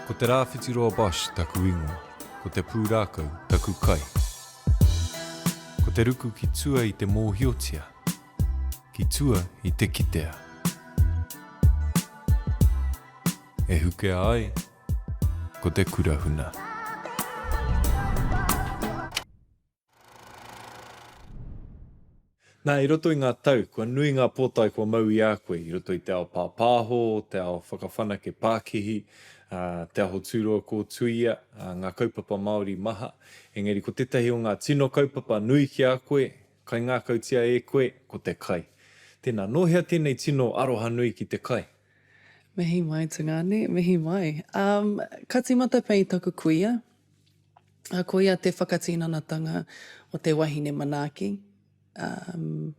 Ko Te Rāwhitiroa Bosch taku ingoa, ko te pūrākau taku kai. Ko te ruku ki tua i te mōhiotia, ki tua i te kitea. E hukea ai ko te kura huna. Nā, i roto i ngā tau, kua nui ngā pōtae kua mau i a koe i roto i te ao pāpāho, te ao whakawhanake pākihi, ā, te aho tūroa kōtuia, ā, ngā kaupapa Māori maha. Engari ko tētahi o ngā tino kaupapa nui ki a koe, kaingākautia e koe, ko te kai. Tēnā, nō hea tēnei tino aroha nui ki te kai? Mihi mai tungāne, mihi mai. Um, ka tīmata pea i taku kuia, Ā, koia te whakatinanatanga o te wahine manaaki. Um,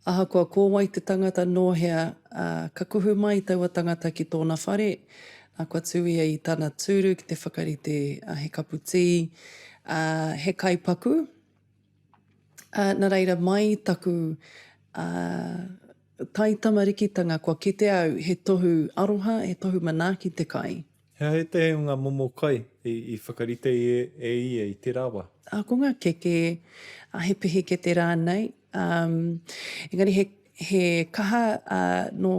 ahakoa ko wai te tangata nō hea, ā, ka kuhu mai taua tangata ki tōna whare, ā, kua tū ia i tana tūru ki te whakarite ā, he kapu tī, ā, he kai paku. Ā, nā reira, mai taku, ā, taitamarikitanga kua kite au he tohu aroha, he tohu manaaki te kai. He aha ētahi o ngā momo kai i whakarite e ia i tērā wā? Ā, ko ngā keke, ā, he pihikete rānei. Engari he, he kaha nō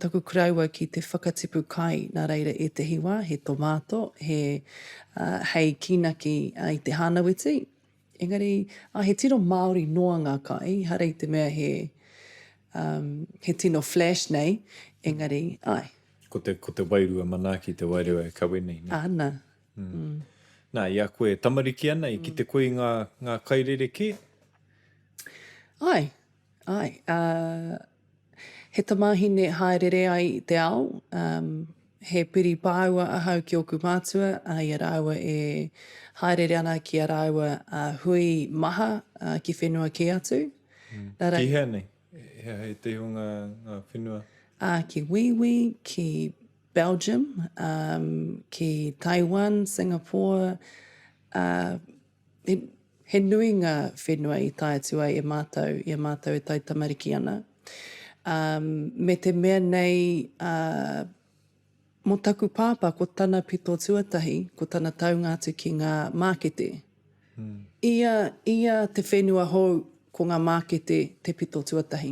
taku koroua ki te whakatipu kai, nā reira ētahi wā he tomato, he, hei kīnaki i te hānaweti. Engari, ā, he tino Māori noa ngā kai, ehara i te mea he, um, he tino flash nei, engari, āe. Ko te, ko te wairua manaaki te wairua e kawe nei, nē? Āna. Mm. Nā, i a koe e tamariki ana, i kite koe i ngā, ngā kai rerekē? Āe, āe. Ā, He tamāhine hāereere ai i te ao, um, he piri pāua ahau ki ōku mātua, ā, i a rāua e hāereere ana ki a rāua ā, hui maha ā, ki whenua kē atu. Mm. Nā Ki hea nei? He aha ētahi o ngā, ngā whenua? Ā, ki Wīwī, ki Belgium, um, ki Taiwan, Singapore, ā, He, he nui ngā whenua i tae atu ai e mātou i a mātou e taitamariki ana. Um, me te mea nei, uh, mō taku pāpā, ko tana pito tuatahi, ko tana taunga atu ki ngā mākete. Mm. Ia, ia te whenua hou, ko ngā mākete te pito tuatahi.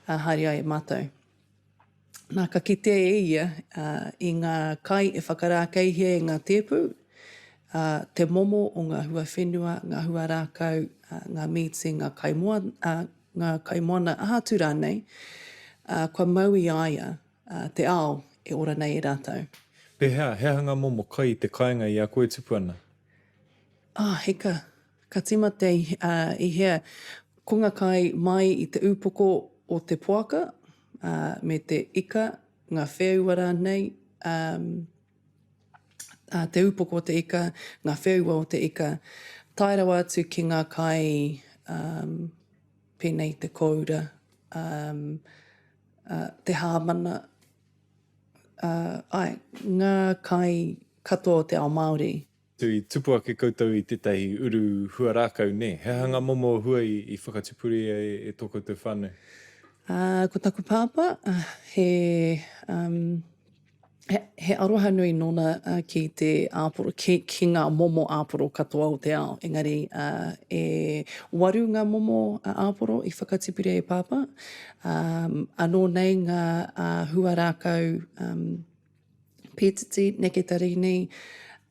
Uh, haere ai e mātou. Nā, ka kitea e ia i ngā kai e whakarākeihia e ngā tēpu, te momo o ngā hua whenua, ngā hua rākau, ngā mīti, ngā kai moana, ngā kai moana, aha atu rānei, kua mau i a ia te ao e ora nei e rātou. Pēhea, he aha ngā momo kai i te kāinga i a koe e tupu ana? Ah, heka. Ka tīmata i hea? Ko ngā kai mai i te ūpoko o te poaka, ā, me te ika, ngā wheua rānei, ā, ā, te ūpoko o te ika, ngā wheua o te ika, tae rawa atu ki ngā kai, ā, pēnei i te kōura, ā, ā, te hāmana, ā, āe, ngā kai katoa o te ao Māori. I tupu ake koutou i tētahi uru hua rākau, nē? He aha ngā momo hua i whakatupuria e tō koutou whānau? Ā, ko taku pāpā, he, um, he, he aroha nui nōna ki te āporo, ki, ki ngā momo āporo katoa o te ao. Engari, ā, e waru ngā momo āporo i whakatipuria e Pāpā. Ā, anō nei ngā hua rākau, um, Pētiti, neketarīni,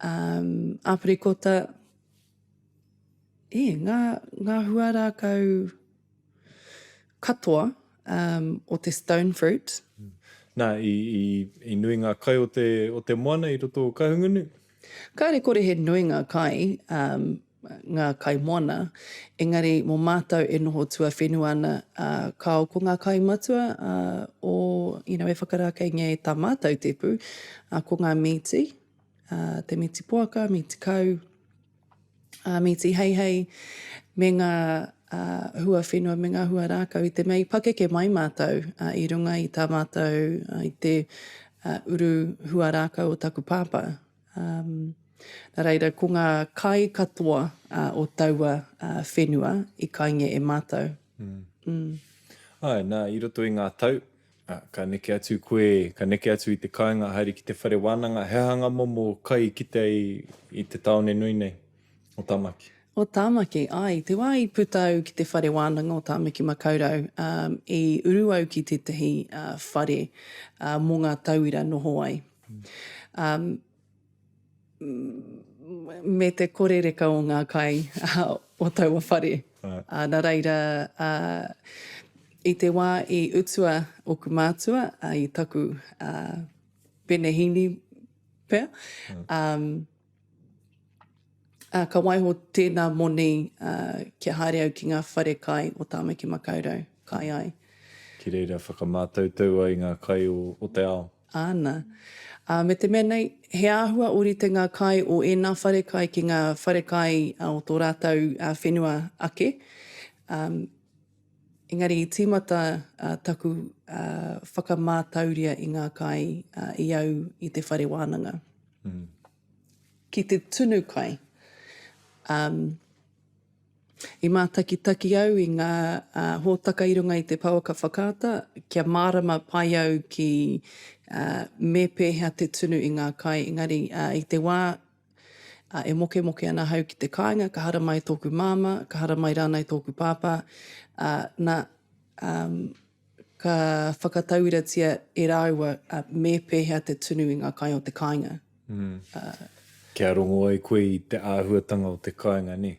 um, āprikota, e, ngā, ngā huarākau katoa um, o te stone fruit. Nā, i, i, i nui ngā kai o te, o te moana i roto o Kahungunu? Kāre kore he nui ngā kai, um, ngā kai moana, engari mō mātou e noho tuawhenua ana, ā, kāo ko ngā kai matua, ā, o, you know, e whakarākeingia e tā mātou tēpu, ā, ko ngā mīti, ā, te mīti poaka, mīti kau, ā, mīti heihei, me ngā, ā, hua whenua, me ngā hua rākau. I te mea i pakeke mai mātou, ā, i runga i tā mātou, ā, i te, ā, uru hua rākau o taku pāpā. Um, nā reira, ko ngā kai katoa uh, o taua uh, whenua i kaingia e mātou. Mm. Mm. Ai, nā, i roto i ngā tau, Ka neke atu koe, ka neke atu i te kāinga haere ki te whare wānanga, he aha ngā momo kai i kite ai i te tāone nui nei o Tāmaki? O Tāmaki, āe, i te wā i puta au ki te whare wānanga o Tāmaki Makaurau, i uru au ki tētahi whare mō ngā tauira noho ai. Me te kore reka o ngā kai o taua whare. Nā reira, i te wā i utua ōku mātua i taku penehīni pea, ka waiho tēnā moni kia haere au ki ngā whare kai o Tāmaki Makaurau kai ai. Ki reira whakamātautau ai ngā kai o te ao. Āna. Ā, me te mea nei, he āhua ōrite ngā kai o ēnā wharekai ki ngā wharekai o tō rātou whenua ake. Ā, engari i tīmata taku whakamātauria i ngā kai i au i te whare wānanga. Ki te tunu kai. Ā. I mātakitaki au i ngā hōtaka i runga i te pouaka whakaata kia mārama pai au ki me pēhea te tunu i ngā kai engari i te wā e mokemoke ana ahau ki te kāinga ka haramai tōku māmā, ka haramai rānei tōku pāpā, nā, ka whakatauiratia e rāua me pēhea te tunu i ngā kai o te kāinga. Kia rongo ai koe i te āhuatanga o te kāinga, nē?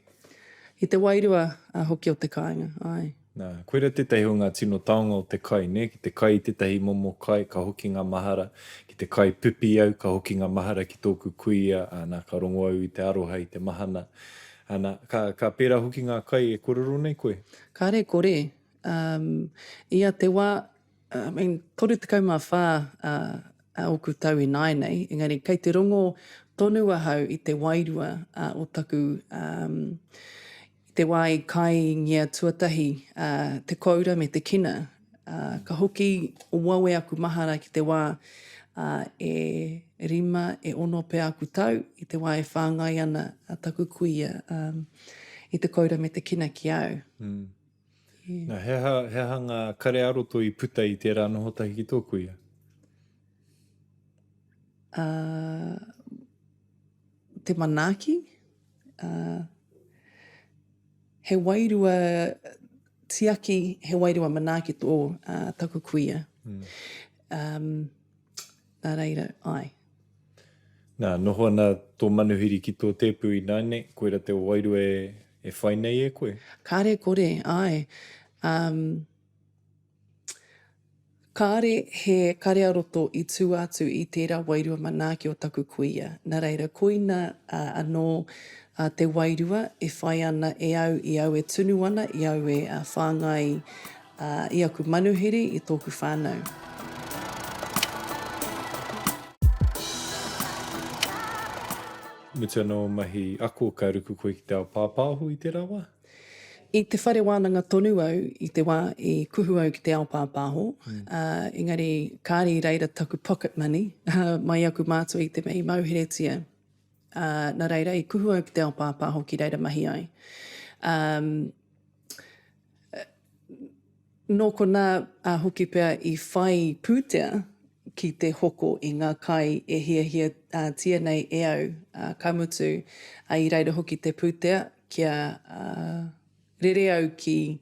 I te wairua hoki o te kāinga, āe. Nā, koira tētahi o ngā tino taonga o te kai, nē? Ki te kai i tētahi momo kai, ka hoki ngā mahara. Ki te kai pipi au, ka hoki ngā mahara ki tōku kuia, ā, nā, ka rongo au i te aroha, i te mahana. Ana, ka, ka pērā hoki ngā kai e kōrero nei koe? Kāre kore. Um, ia te wā, I mean, 34 uh, ōku tau ināianei, engari kei te rongo tonu ahau i te wairua uh, o taku, um, i te wā i kaingia tuatahi uh, te koura me te kina, uh, ka hoki wawe aku mahara ki te wā uh, e rima, e ono pea aku tau, i te wā e whāngai ana taku kuia um, i te koura me te kina ki au. Mm. Nā, he aha, he aha ngā kare ā-roto i puta i tērā noho tahi ki tō kuia? Uh, te manaaki. Uh, he wairua tiaki, he wairua manaaki tō uh, taku kuia. Mm. Um, nā reira, ai. Nā, noho ana tō manuhiri ki tō tēpu ināianei, koira te wairua e, e whai nei e koe? Kāre kore, āe. Um, kāre he kare-ā-roto i tua atu i tērā wairua manaaki o taku kuia. Nā reira, koina uh, anō uh, te wairua e whai ana e au i au e tunu ana, i au e uh, whāngai i aku manuhiri, i tōku whānau. Mutu ana ō mahi ako, ka ruku koe ki te ao pāpāho i tērā wā? I te whare wānanga tonu au i te wā i kuhu au ki te ao pāpāho, engari kāre i reira taku pocket money mai aku mātua i te mea i mauheretia. Nā reira i kuhu au ki te ao pāpāho ki reira mahi ai. Nō konā hoki pea i whai pūtea ki te hoko i ngā kai e hiahiatia nei e au, ka mutu, i reira hoki te pūtea kia rere au ki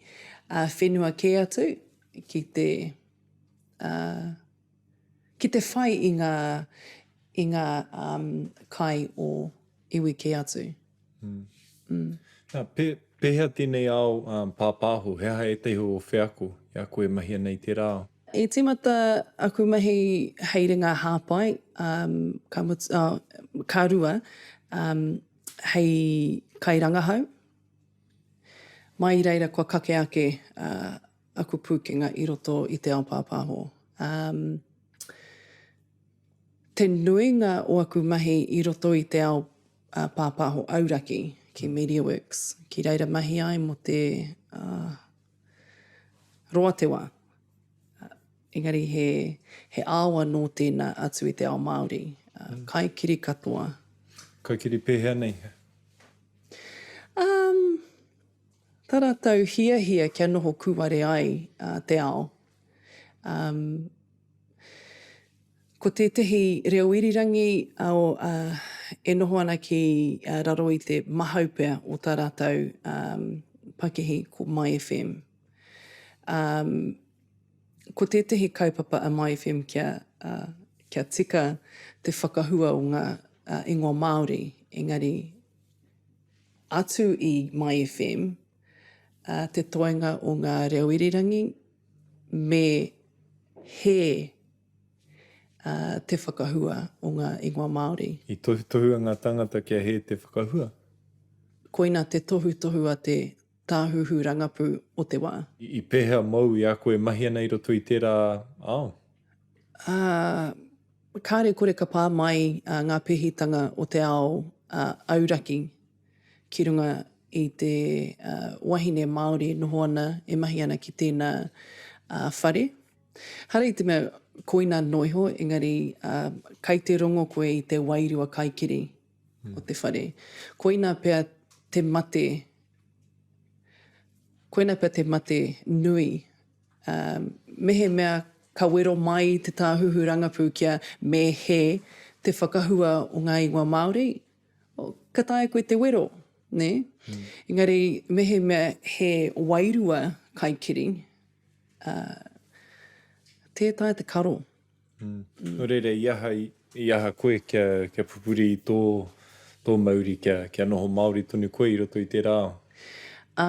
whenua kē atu ki te ki te whai i ngā i ngā kai o iwi kē atu. Nā, pē, pēhea tēnei ao pāpāho? He aha ētahi o ō wheako i a koe e mahi ana i tērā ao? I tīmata aku mahi hei ringa hāpai, ka mutu, oh, ka rua, hei kairangahau. Mai i reira kua kake ake aku pūkenga i roto i te ao pāpāho. Te nuinga o aku mahi i roto i te ao pāpāho auraki ki MediaWorks, ki reira mahi ai mō te roa te wā. Engari he, he ao anō tēnā atu i te ao Māori. Kaikiri katoa. Kaikiri pēhea nei? Um, tā rātou hiahia kia noho kūare ai te ao. Um. Ko tētehi reo irirangi e noho ana ki raro i te mahau pea o tā rātou pakihi ko My FM. Ko tētehi kaupapa a My FM kia, kia tika te whakahua o ngā ingoa Māori, engari atu i My FM, te toenga o ngā reo irirangi me he te whakahua o ngā ingoa Māori. I tohutohua ngā tāngata kia hē te whakahua. Koina te tohutohu a te Tāhuhu Rangapū o te wā. I pēhea mōu i a koe e mahi ana i roto i tērā ao? Ā, kāre kore ka pā mai ngā pēhitanga o te ao auraki ki runga i te wahine Māori e noho ana, e mahi ana ki tēnā whare. Hara i te mea koina noa iho, engari kai te rongo koe i te wairua kaikiri o te whare. Koina pea te mate, koina pea te mate nui. Mehemea ka wero mai te tāhuhu rangapū kia me he te whakahua o ngā ingoa Māori, ka taea koe te wero, nē? Engari mehemea he wairua kaikiri, Ā, tē taea te karo. Nō reira, i aha, i aha koe kia, kia pupuri i tō, tō mauri, kia, kia noho Māori tonu koe i roto i tērā ao? Ā,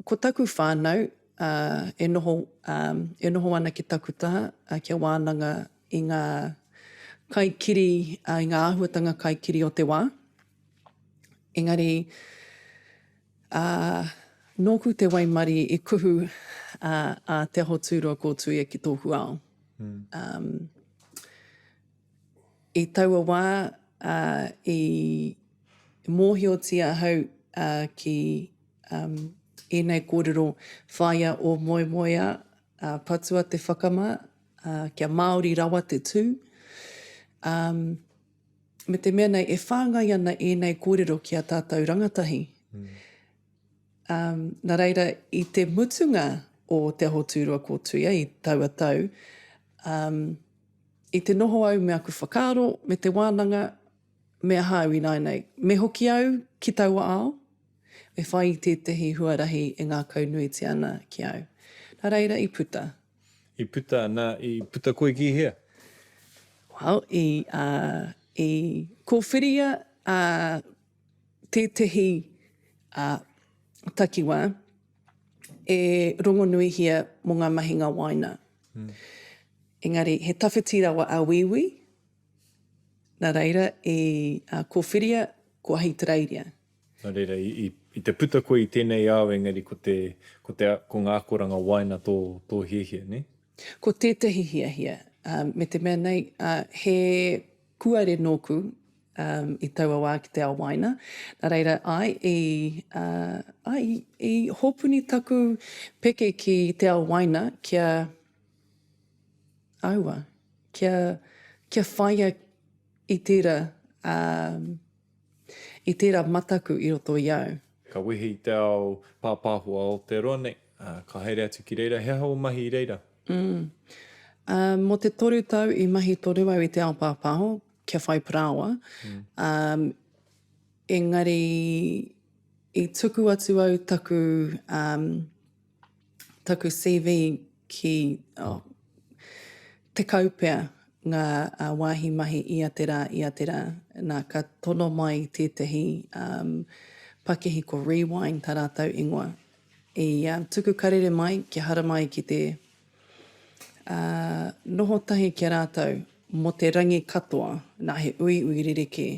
ko taku whānau, ā, e noho, ā, e noho ana ki taku taha, ā, kia wānanga i ngā kaikiri, ā, i ngā āhuatanga kaikiri o te wā. Engari, Ā, nōku te waimarie i kuhu a Te Aho Tūroa Kōtuia ki tōku ao. I taua wā, i mōhiotia ahau ki ēnei kōrero whāia ō moemoeā, patua te whakamā, kia Māori rawa te tū. Me te mea nei, e whāngai ana ēnei kōrero ki a tātou rangatahi. Um, nā reira, i te mutunga o Te Aho Tūroa Kōtuia i taua tau, um, i te noho au me aku whakaaro, me te wānanga, me aha au ināianei? Me hoki au ki taua ao? Me whai i tētahi huarahi e ngākaunuitia ana ki au. Nā reira, i puta. I puta, nā, i puta koe ki hea? Well, i, uh, i kōwhiria uh, tētehi uh, takiwā e rongonuihia mō ngā mahinga wāina. Mm. Engari, he tawhiti rawa a Wīwī, nā reira i uh, kōwhiria ko Ahitereiria. Nā reira, i, i te puta koe i tēnei ao engari ko te, ko te, ko ngā akoranga wāina tō, tō hiahia, nē? Ko tētahi hiahia, um, me te mea nei, uh, he kuare nōku um, i taua wā ki te ao wāina. Nā reira, āe, i, uh, āe, i, i hōpuni taku peke ki te ao wāina kia, aua, kia, kia whaia i tērā, um, I tērā mataku i roto i au. Ka wehe i te ao pāpāho a Aotearoa nei, ā, ka haere atu ki reira, he aha ō mahi i reira? Mm. Ā, mō te toru tau i mahi tonu au i te ao pāpāho, kia whai parāoa. Mm. Ā, engari i tuku atu au taku, um, taku CV ki, oh, 10 pea ngā wāhi mahi ia te rā, ia te rā. Nā, ka tono mai tētahi um, pakihi ko Rewind tā rātou ingoa. I um, tuku karere mai kia haramai ki te uh, noho tahi ki a rātou mō te rangi katoa, nā he uiui rerekē.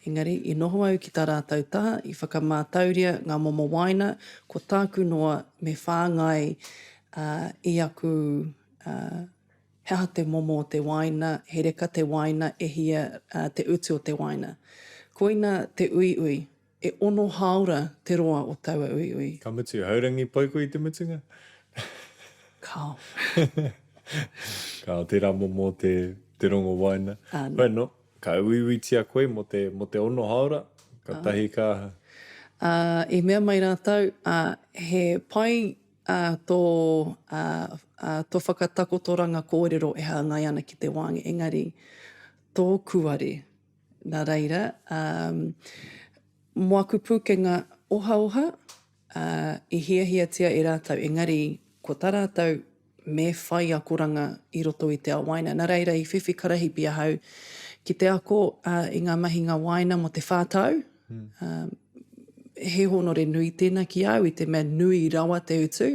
Engari, i noho au ki tā rātou taha, i whakamātauria ngā momo wāina, ko tāku noa me whāngai i aku, he aha te momo o te wāina, he reka te wāina, e hia te utu o te wāina. Koina te uiui, e ono hāora te roa o taua uiui. Ka mutu, haurangi pai koe i te mutunga? Kāo. Kāo, tērā momo o te rongo wāina. Hoi anō. Ka uiuitia koe mō te, mō te ono haora, katahi ka aha? Ā, i mea mai rātou, ā, he pai, Tō, tō whakatakotoranga kōrero e hāngai ana ki te wānga, engari tō kūare. Nā reira, mō aku pūkenga ohaoha, i hiahiatia e rātou, engari ko tā rātou me whai akoranga i roto i te ao waina. Nā reira, i whiwhi karahipi ahau ki te ako i ngā mahinga waina mō te whā tau. He hōnore nui tēnā ki a au i te mea nui rawa te utu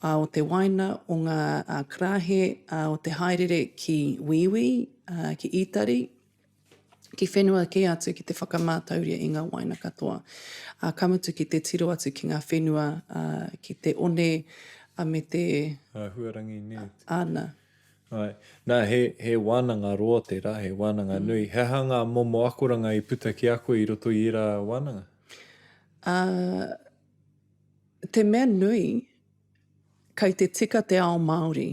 o te waina, o ngā karāhe, o te hāereere ki Wīwī, ki Ītari, ki whenua kē atu ki te whakamātauria i ngā waina katoa. Ā, ka mutu ki te tiro atu ki ngā whenua, ā, ki te one, ā, me te. Āhuarangi, nē. Āna. Āe. Nā, he, he wānanga roa tērā, he wānanga nui. He aha ngā momo akoranga i puta ki a koe i roto i ērā wānanga? Ā, te mea nui, kei te tika te ao Māori,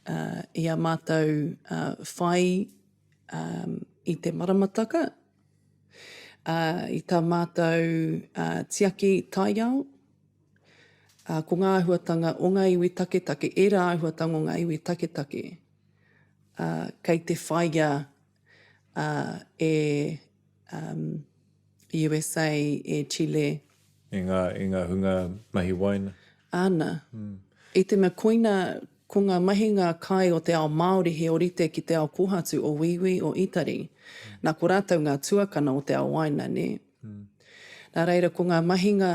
ā, i a mātou, ā, whai i te maramataka, ā, i tā mātou tiaki taiao, ā, ko ngā āhuatanga o ngā iwi taketake, ērā āhuatanga o ngā iwi taketake, ā, kei te whāia, ā, e, USA, e Chile. E ngā, e ngā hunga mahi waina. Āna. I te mea koina, ko ngā mahinga kai o te ao Māori he orite ki te ao kōhatu o Wīwī, o Itari. Nā, ko rātou ngā tuakana o te ao waina, nē? Nā reira, ko ngā mahinga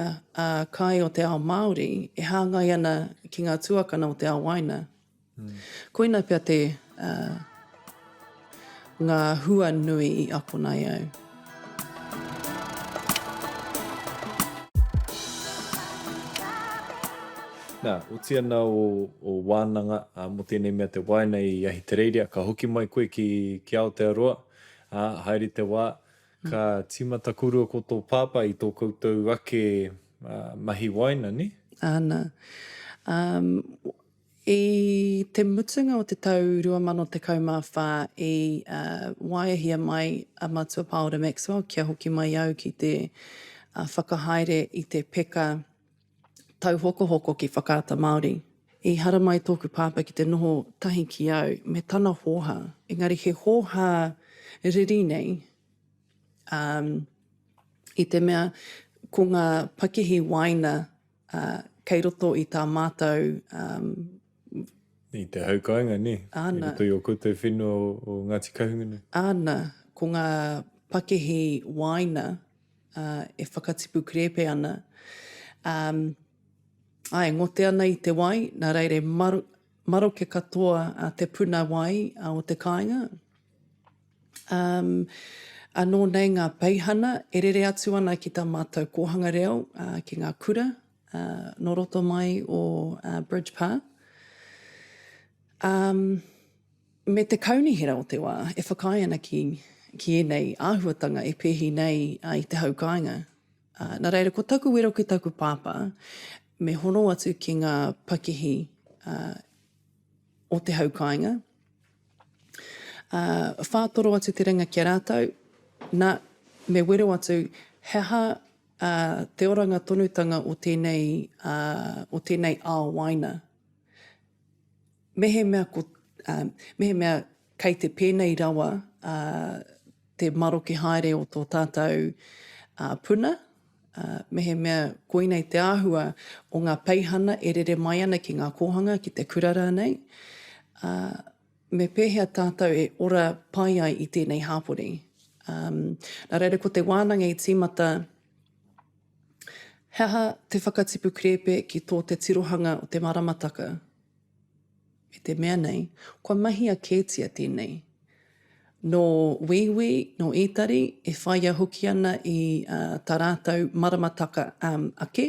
kai o te ao Māori e hāngai ana ki ngā tuakana o te ao waina. Koina pea te, ngā hua nui i akona e au. Nā, oti ana ō, ō wānanga, ā, mō tēnei mea te waina i Ahitereiria, ka hoki mai koe ki, ki Aotearoa, ā, haere te wā, ka tīmata kōrua ko tō pāpā i tō koutou ake, ā, mahi waina, nē? Āna. Ā, I te mutunga o te tau 2014 i waeahia mai a Matua Paora Maxwell kia hoki mai au ki te whakahaere i te peka tauhokohoko ki Whakaata Māori. I haramai tōku pāpā ki te noho tahi ki au me tana hōhā, engari he hōhā riri nei, i te mea ko ngā pakihi wāina ā, kei roto i tā mātou, ā. I te hau kāinga, nē? Āna. I roto i ō koutou whenua o, o Ngāti Kahungunu. Āna, ko ngā pakihi wāina, ā, e whakatipu krēpe ana, ā, āe, ngote ana i te wai, nā reira e maro, maroke katoa te puna wai o te kāinga. Um, anō nei ngā peihana e rere atu ana ki tā mātou kōhanga reo, uh, ki ngā kura, uh, nō roto mai o uh, Bridge Pā. Um, me te kaunihera o te wā e whakaae ana ki, ki ēnei āhuatanga e pēhi nei uh, i te hau kāinga. Uh, nā reira, ko taku wero ki taku pāpā, me hono atu ki ngā pakihi uh, o te hau kāinga, Ā, whātoro atu te ringa ki a rātou, nā, me wero atu, he aha, ā, te oranga tonutanga o tēnei, ā, o tēnei ao waina? Mehemea ko, ā, mehemea kei te pēnei rawa, ā, te maroke haere o tō tātou, ā, puna, ā, mehemea koinei te āhua o ngā peihana e rere mai ana ki ngā kōhanga, ki te kura rānei, ā, me pēhea tātou e ora pai ai i tēnei hāpori. Ā, nā reira ko te wānanga i tīmata, he aha te whakatipu krēpe ki tō te tirohanga o te maramataka? Me te mea nei, kua mahia kētia tēnei. Nō Wīwī, nō Ītari, e whāia hoki ana i tā rātou maramataka ake,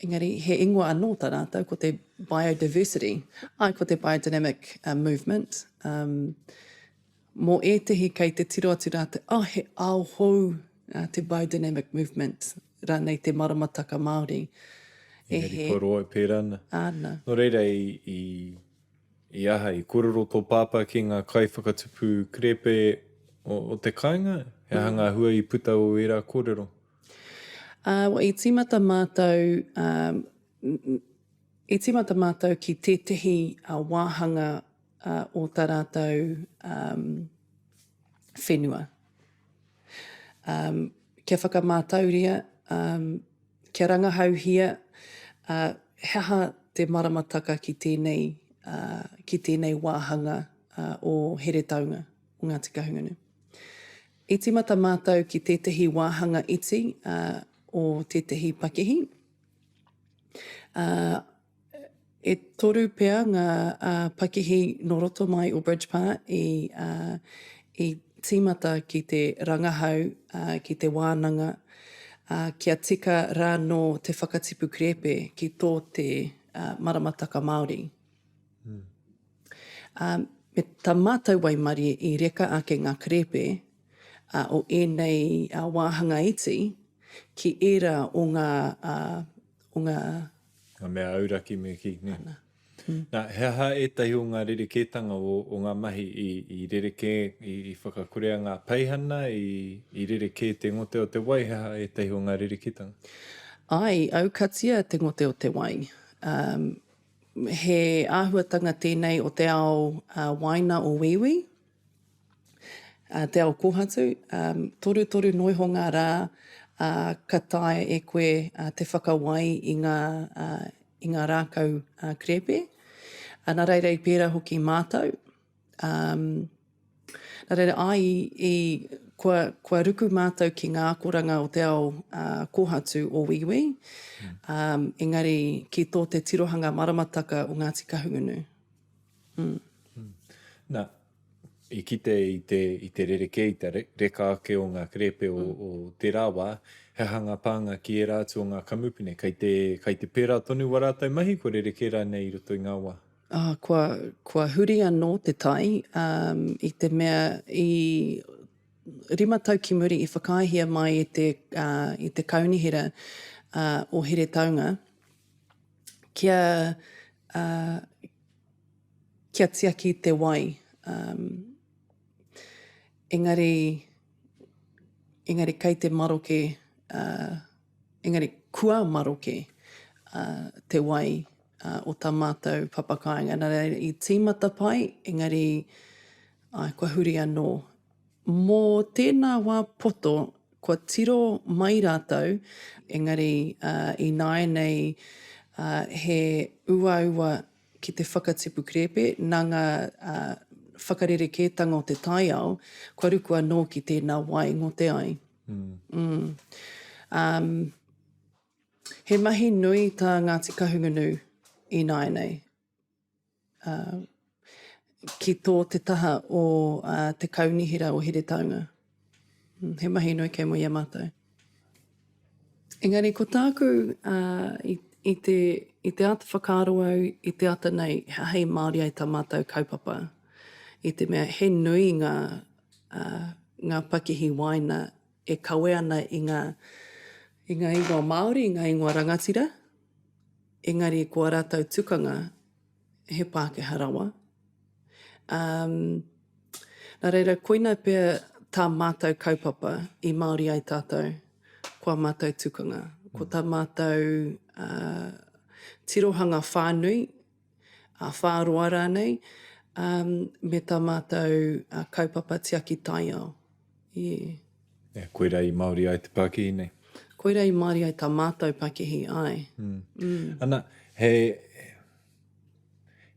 engari he ingoa anō tā rātou, ko te biodiversity, āe, ko te biodynamic movement. Mō ētehi kei te tiro atu rātou, oh, he ao hou te biodynamic movement, rānei te maramataka Māori. Engari kua roa e pērā ana. Āna. Nō reira, i, i, i aha, i kōrero tō pāpā ki ngā kaiwhakatupu krēpe o, o te kāinga? He aha ngā hua i puta o ērā kōrero? Ā, i tīmata mātou, ā. I tīmata mātou ki tētehi wāhanga o tā rātou whenua. Kia whakamātauria, kia rangahauhia he aha te maramataka ki tēnei, ki tēnei wāhanga o Heretaunga, o Ngāti Kahungunu. I tīmata mātou ki tētehi wāhanga iti o tētehi pakihi, ā, e toru pea ngā pakihi nō roto mai o Bridge Pa i, i tīmata ki te rangahau, ki te wānanga, ā, kia tika rānō te whakatipu krēpe ki tō te maramataka Māori. Ā, me tā mātou waimarie i reka ake ngā krēpe o ēnei wāhanga iti ki ērā o ngā, o ngā. Ngā mea auraki me kī, nē. Ana. Nā, he aha ētahi o ngā rerekētanga o, o ngā mahi i, i rerekē, i, i whakakorea ngā peihana, i, i rerekē te ngote o te wai, he aha ētahi o ngā rerekētanga? Āe, i aukatia te ngote o te wai. Um, he āhuatanga tēnei o te ao uh, waina o Wīwī, te ao kōhatu, torutoru noa iho ngā rā ka taea e koe te whakawai i ngā, i ngā rākau krēpe. Nā reira i pērā hoki mātou. Nā reira, āe, i, kua, kua ruku mātou ki ngā akoranga o te ao kōhatu o Wīwī, engari ki tō te tirohanga maramataka o Ngāti Kahungunu. Mm. Nā, i kite i te, i te rerekē, i te reka ake o ngā kerēpe o, mm. o tērā wā, he aha ngā pānga ki ērā atu o ngā kamupene? Kei te, kei te pērā tonu wā rātou mahi, kua rerekē rānei i roto i ngā wā? Ah, kua, kua huri anō te tai, um, i te mea i rima tau ki muri i whakaaehia mai e te, uh, i te kaunihera uh, o Heretaunga kia, uh, kia tiaki te wai. Um, engari, engari kei te maroke, uh, engari kua maroke uh, te wai uh, o tā mātou papakāinga. Nā reira, i tīmata pai, engari ai, kua huri anō. Mō tēnā wā poto, kua tiro mai rātou, engari uh, ināianei uh, he uaua ki te whakatipu krēpe, nā ngā whakarerekētanga o te taiao, kua ruku anō ki tēnā wai ngote ai. Mm. Um, he mahi nui tā Ngāti Kahungunu ināianei. Uh, ki tō te taha o uh, te kaunihera o Heretaunga. Mm, he mahi nui kei mua i a mātou. Engari ko tāku i, i, te, i te āta whakaaro au i te ata nei, hei Māori ai tā mātou kaupapa. I te mea he nui ngā, uh, ngā pakihi wāina e kawe ana i ngā, i ngā ingoa Māori, i ngā ingoa rangatira, engari ko ā rātou tukanga he Pākehā rawa. Um, nā reira, koina pea tā mātou kaupapa i Māori ai tātou, ko ā mātou tukanga, ko tā mātou uh, tirohanga whānui, a whāroa rānei, um, me tā mātou uh, kaupapa tiaki taiao. Yeah. Yeah, koira i Māori ai te pakihi nei. Koira i Māori ai tā mātou pakihi, āe. Mm. Mm. Ana, he,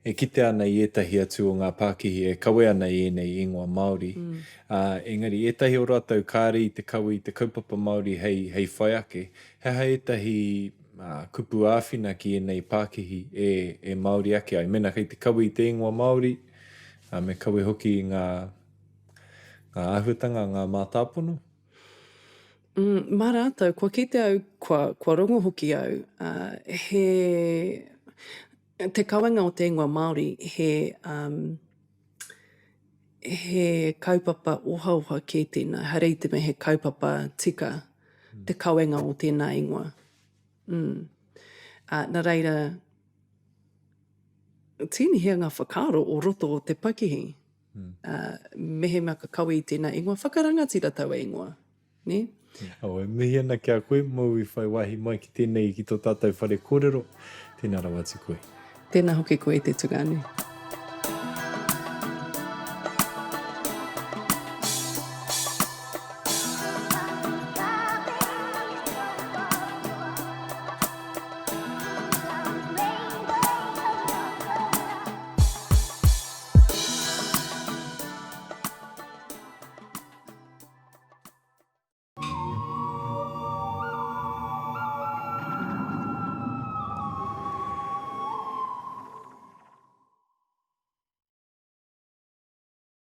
e kite ana i ētahi atu o ngā pākihi e kawe ana i ēnei ingoa Māori, mm. ā, engari ētahi o rātou kāre i te kawe i te kaupapa Māori hei, hei whai ake. He aha ētahi ā, kupu āwhina ki ēnei pākihi e, e Māori ake ai? Mēnā kei te kawe i te ingoa Māori, ā, me kawe hoki i ngā, Ngā āhuatanga, ngā mātāpono? Mm, mā rātou, kua kite au, kua, kua rongo hoki au, uh, he, te kawenga o te ingoa Māori, he, um, he kaupapa ohaoha kē tēnā, ehara i te mea he kaupapa tika te kawenga o tēnā ingoa. Mm. Uh, nā reira, tīnihia ngā whakaaro o roto o te pakihi. Ā, mehemea ka kawe i tēnā ingoa, whakarangatira taua ingoa, nē? Oh, e mihi ana ki a koe mōu i whai wāhi mai ki tēnei ki tō tātou whare kōrero. Tēnā rawa atu koe. Tēnā hoki koe e te tungāne.